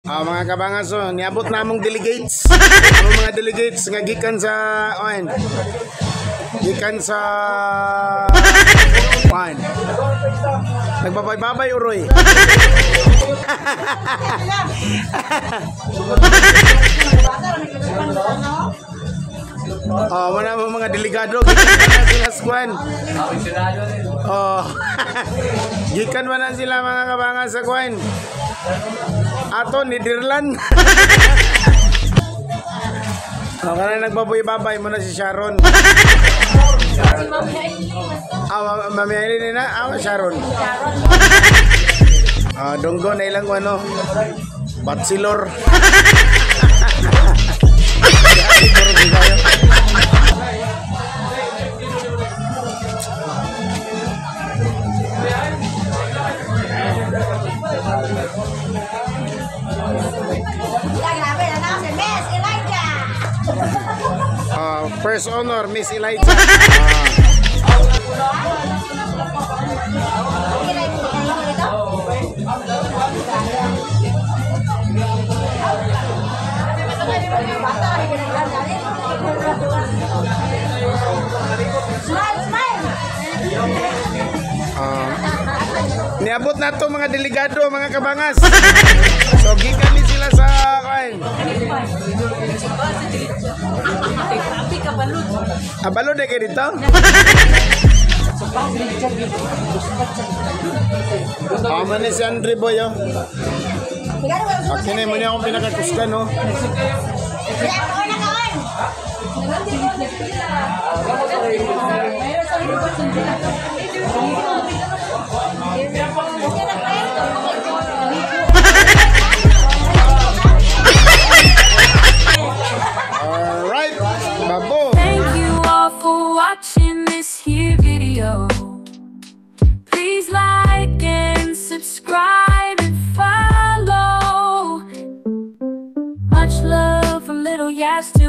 Ah, mga kabangas, oh, niabot na among delegates. Among mga delegates nga gikan sa on. Gikan sa on. Nagbabay-babay uroy. Oh, wala mo mga delegado gikan na sila sa kwan. Oh. Gikan man na sila, mga kabangas, sa kwan. Ato Nederland. Oh, kana nagbaboy-babay mo na si Sharon. Ah, Mami Aileen na, ah, Sharon. Ah, donggo na ilang ano. Batsilor. Grabe na na si Miss Elijah. Ah, first honor, Miss Elijah. Ah, Smile, smile. Ah. Niabot na to mga delegado, mga kabangas. So gikan ni sila sa kain. Ah, balod na kayo dito? Ah, man ni si Andre Boy, oh. Akin mo niya akong pinakakusgan, oh. Alright, babo. Thank you all for watching this here video. Please like and subscribe and follow. Much love from little Yas to